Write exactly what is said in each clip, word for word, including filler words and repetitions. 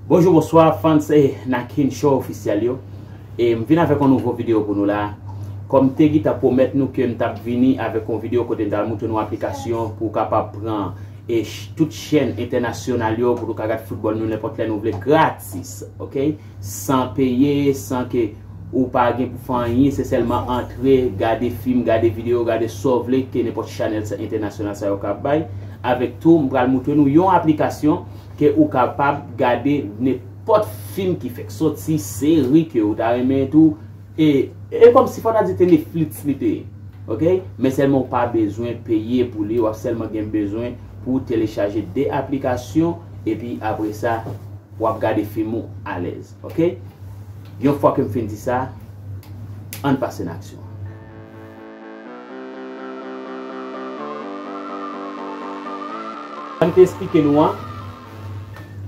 Bonjou, bonswa, fans e Nakin Show ofisyèl yo. E m vin avèk yon nouvo videyo pou nou la. Kòm m te gentan pwomèt nou ke m t ap vini avèk yon videyo kote m t al moutre nou aplikasyon pou w kapab pran e ch- tout chèn entènasyonal yo pou nou ka gad foutbòl nou nenpòt lè nou vle gratis, oke? San peye, san ke ou pa gen pou fè anyen, se sèlman antre, gade fim, gade videyo, gade sa w vle ke nenpòt chanèl sa, entènasyonal sa yo ka bay. Avèk tou, m pral moutre nou yon aplikasyon ke ou kapab gade nenpòt fim ki fèk soti, seri ke ou ta renmen tou. E, e kòmsi fò ta di te Netflix li te ye. Oke? Men sèlman ou pa bezwen peye pou li, w ap sèlman gen bezwen pou telechaje de aplikasyon, epi apre sa, w ap gade fim ou alèz. Oke? Yon fwa ke m fin di sa, ann pase nan aksyon. Jan m te esplike nou an,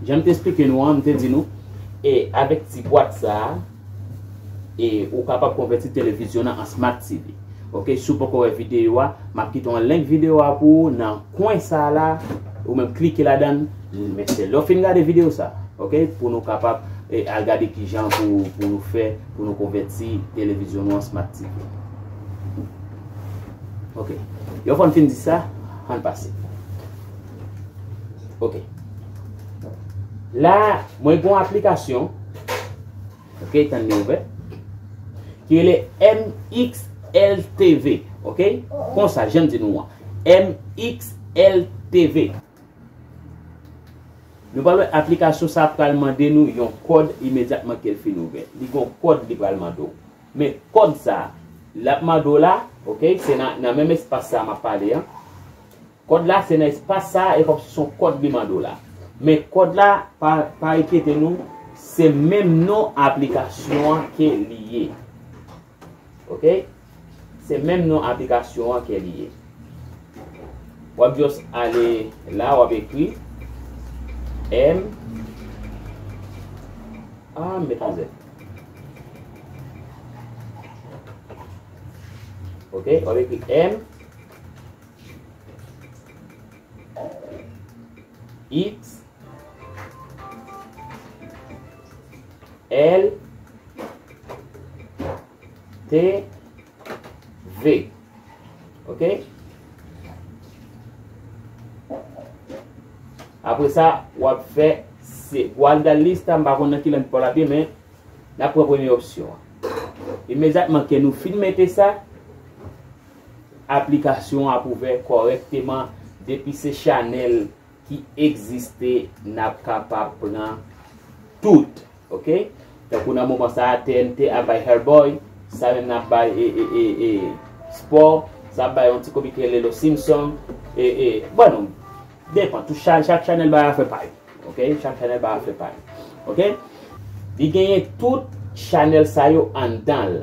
jan m te esplike nou an, m te di nou, e avèk ti bwat sa a, e ou kapab konvèti televizyon nan an Smart T V. Oke, si w poko wè videyo a, m ap kite yon link videyo a pou ou nan kwen sa a la, ou menm klike ladan l, men se lè w fin gade videyo sa a, oke, pou nou kapab e, al gade kijan pou, pou nou fè, pou nou konvèti televizyon nou an Smart T V. Oke. Yon fwa n fin di sa, ann pase. Oke. La, mwen gen yon aplikasyon, oke, tann li ouvè, ki rele M X L T V, oke? Konsa, jan m di nou an, M X L T V. Nou pral wè aplikasyon sa a pral mande nou yon kòd imedyatman ke l fin ouvè. Li gen yon kòd li pral mande w. Men kòd sa a, l ap mande w la, oke, se nan, nan menm espas sa a m ap pale an. Kòd la, se nan espas sa a, e kòmsi se yon kòd li mande w la. Men kòd la, pa, pa enkyete nou, se menm non aplikasyon an ke li ye. Oke? Se menm non aplikasyon an ke li ye. W ap just ale la, w ap ekri M. Ah, m met yon Z. Oke? W ap ekri M X L T V. Oke? Apre sa, w ap fè se, w al nan lis la, m pa konn nan ki lang pa w l ap ye, men n ap pran premye opsyon an. Imedyatman ke nou fin mete sa, aplikasyon an ap ouvè kòrèkteman depi se chanèl ki egziste, n ap kapab pran tout, oke? Tankou nan moman sa a, T N T ap bay Hellboy, sa menm n ap bay e, e, e, e, spò, sa ap bay yon ti komik rele Los Simpson, e, e, bon, non, depan, tout cha, chak chanèl bay afè pa yo, oke? Chak chanèl bay afè pa yo, oke? Li genyen tout chanèl sa yo anndan l.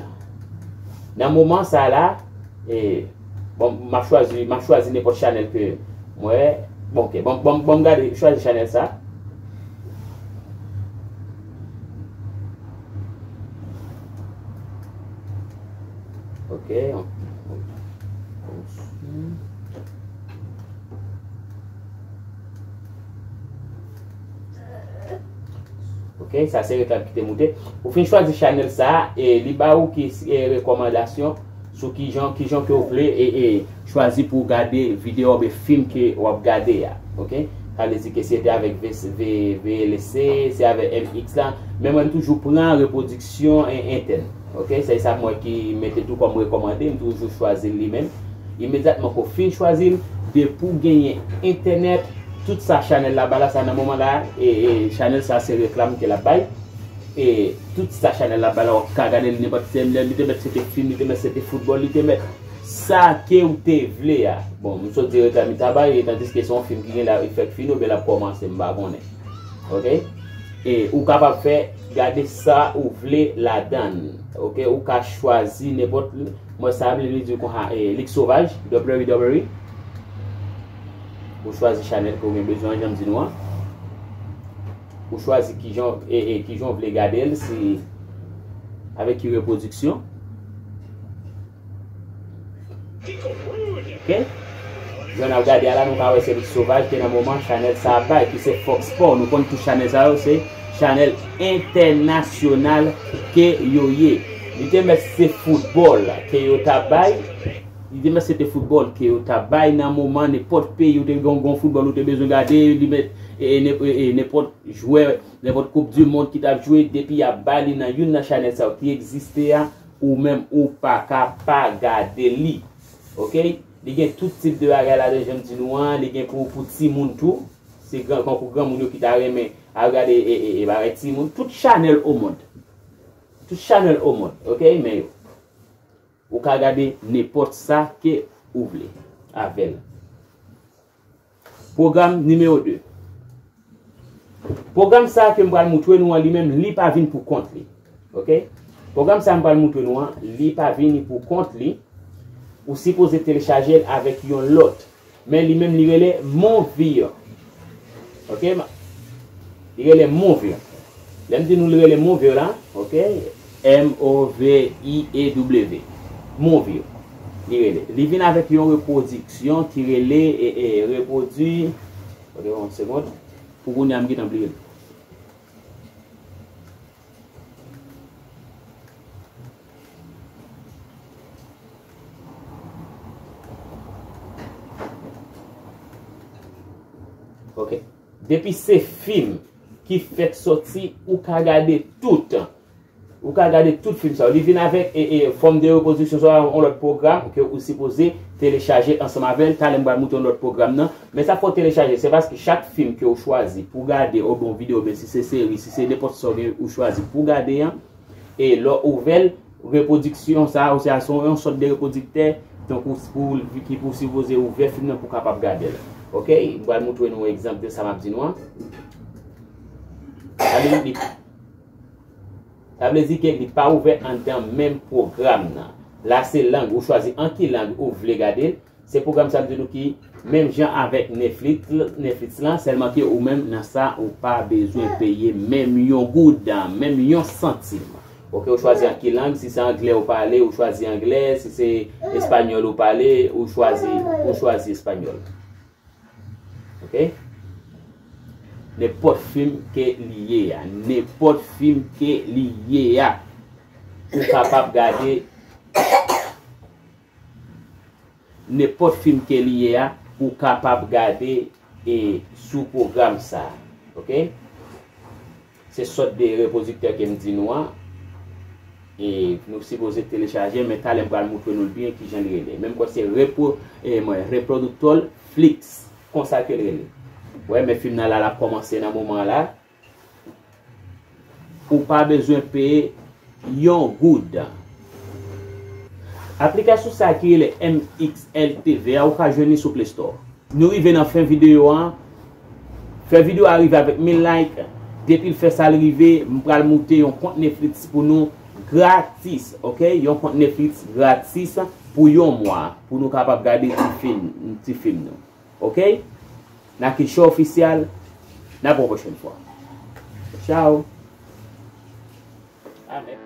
Nan moman sa la, e, bon, m ap chwazi, m ap chwazi nenpòt chanèl ke mwen wè. Bon, oke, bon, bon, bon, m gade, chwazi chanèl sa. Oke, on, on, on. Oke, sa se reklam ki te moute. Ou fin chwazi chanèl sa a, e li ba ou ki, e, rekòmandasyon sou kijan, kijan ke w vle, e, e, chwazi pou w gade videyo oubyen fim ke w ap gade a. Oke? Sa vle di ke se te avèk V C, V, V L C, se avèk M X la. Men mwen, m toujou pran repwodiksyon en-, entèn. Oke? Se sa mwen ki mete tou kòm rekòmande, m toujou chwazi l li menm. Imedyatman ke w fin chwazi l, depi w genyen entènèt, tout sa chanèl la ba la, sa nan moman la, e, e chanèl sa se reklam ke l ap bay. E tout sa chanèl la ba la, w ap ka gade l nenpòt ki lè, li te mèt se te fim, li te mèt se te foutbòl, li te mèt sa ke w te vle a. Bon, m sot di reklam li ta bay, e tandiske se yon fim ki gen la, li fèk fini, oubyen l ap kòmanse, m pa konnen. Oke? E ou kapab fè, gade sa ou vle ladan l. Oke? Ou ka chwazi nenpòt, mwen sa vle li di konsa, e, Lig Sovaj, W W E. Ou chwazi chanèl ke w gen bezwen an, jan m di nou an. Ou chwazi kijan, e, e, kijan w vle gade l, si avèk ki repwodiksyon. Oke? Jan n ap gade a la, nou ka wè se Lig Sovaj ke nan moman chanèl sa ap bay, ki se Fox Sport. Nou konn tout chanèl sa yo, se Chanèl entènasyonal ke yo ye. Li te mèt se foutbòl ke yo t ap bay. Li te mèt se te foutbòl ke yo t ap bay nan moman nenpòt peyi ou te gen yon foutbòl ou te bezwen gade, li mèt e, e, ne- e, e, nenpòt jwè, nenpòt koup di mond ki t ap jwe, depi y ap bay li nan youn nan chanèl sa yo ki egziste a, ou menm ou pa ka pa gade li. Oke? Li gen tout tip de bagay ladan, jan m di nou an, li gen pou, pou timoun tou. Se gran, kankou granmoun yo ki ta renmen al gade e, e, e bagay timoun. Tout chanèl o mond. Tout chanèl o mond. Oke? Men yo. Ou ka gade nenpòt sa ke ou vle avè l. Pwogram nimewo de. Pwogram sa ke m pral moutre nou an, li menm, li pa vin pou kont li. Oke? Pwogram sa m pral moutre nou an, li pa vin pou kont li. Ou sipoze telechaje l avèk yon lòt. Men li menm, li rele Movie. Oke? Ma- Li rele Movie. Lè m di nou li rele Movie la, oke? M O V I E W. Movie. Li rele. Li vin avèk yon repwodiksyon ki rele, e, e, repwodui. Oke, yon segond. Pou kounye a, m gentan bliye l. Oke. Depi se fim ki fèk sòti, ou ka gade tout. Ou ka gade tout fim sa yo. Li vin avèk e, e, fòm de repwodiksyon sa yo, yon lòt pwogram ke ou sipoze telechaje ansanm avè l. Talè m pral moutre yon lòt pwogram nan. Men sa fò w telechaje, se paske chak fim ke ou chwazi pou gade, oubyen yon videyo, oubyen si se seri, si se nenpòt sa w gen ou chwazi pou gade an, e lè w ouvè l, repwodiksyon sa a, oswa se yon, yon sòt de repwodiktè, tankou pou, ki pou sipoze ouvè fim nan pou kapab gade l. Oke? M pral moutre nou yon egzanp de sa m ap di nou an. Sa vle di, sa vle di ke li pa ouvè anndan menm pwogram nan. La se lang, ou chwazi an ki lang ou vle gade l. Se pwogram sa m di nou ki menm jan avèk Netflix, Netflix lan, sèlman ke ou menm nan sa ou pa bezwen peye menm yon goud, menm yon santim. Oke, ou chwazi an ki lang, si se anglè ou pale, ou chwazi anglè, si se espanyòl ou pale, ou chwazi, ou chwazi espanyòl. Oke? Nenpòt fim ke li ye a, nenpòt fim ke li ye a, ou kapab gade nenpòt fim ke li ye a, ou kapab gade e sou pwogram sa a. Oke? Se sòt de repwodiktè ke m di nou an. E nou sipoze telechaje, men talè m pral moutre nou l byen kijan li rele. Men m kwè se repwo, e mwen, Reproductor Flix, konsa ke l rele. Wè, men fim nan la, l ap kòmanse nan moman an la. Ou pa bezwen peye yon goud. Aplikasyon sa a ki rele M X L T V a, ou ka jwenn li sou Play Store. Nou rive nan fen videyo an. Fè videyo a rive avèk mil like. Depi l fè sa l rive, m pral moute yon kont Netflix pou nou gratis, oke? Yon kont Netflix gratis pou yon mwa, pou nou kapab gade ti fim, ti fim nou. Oke? Naki Show Official, n ap wè pwochèn fwa. Tchao. Amen.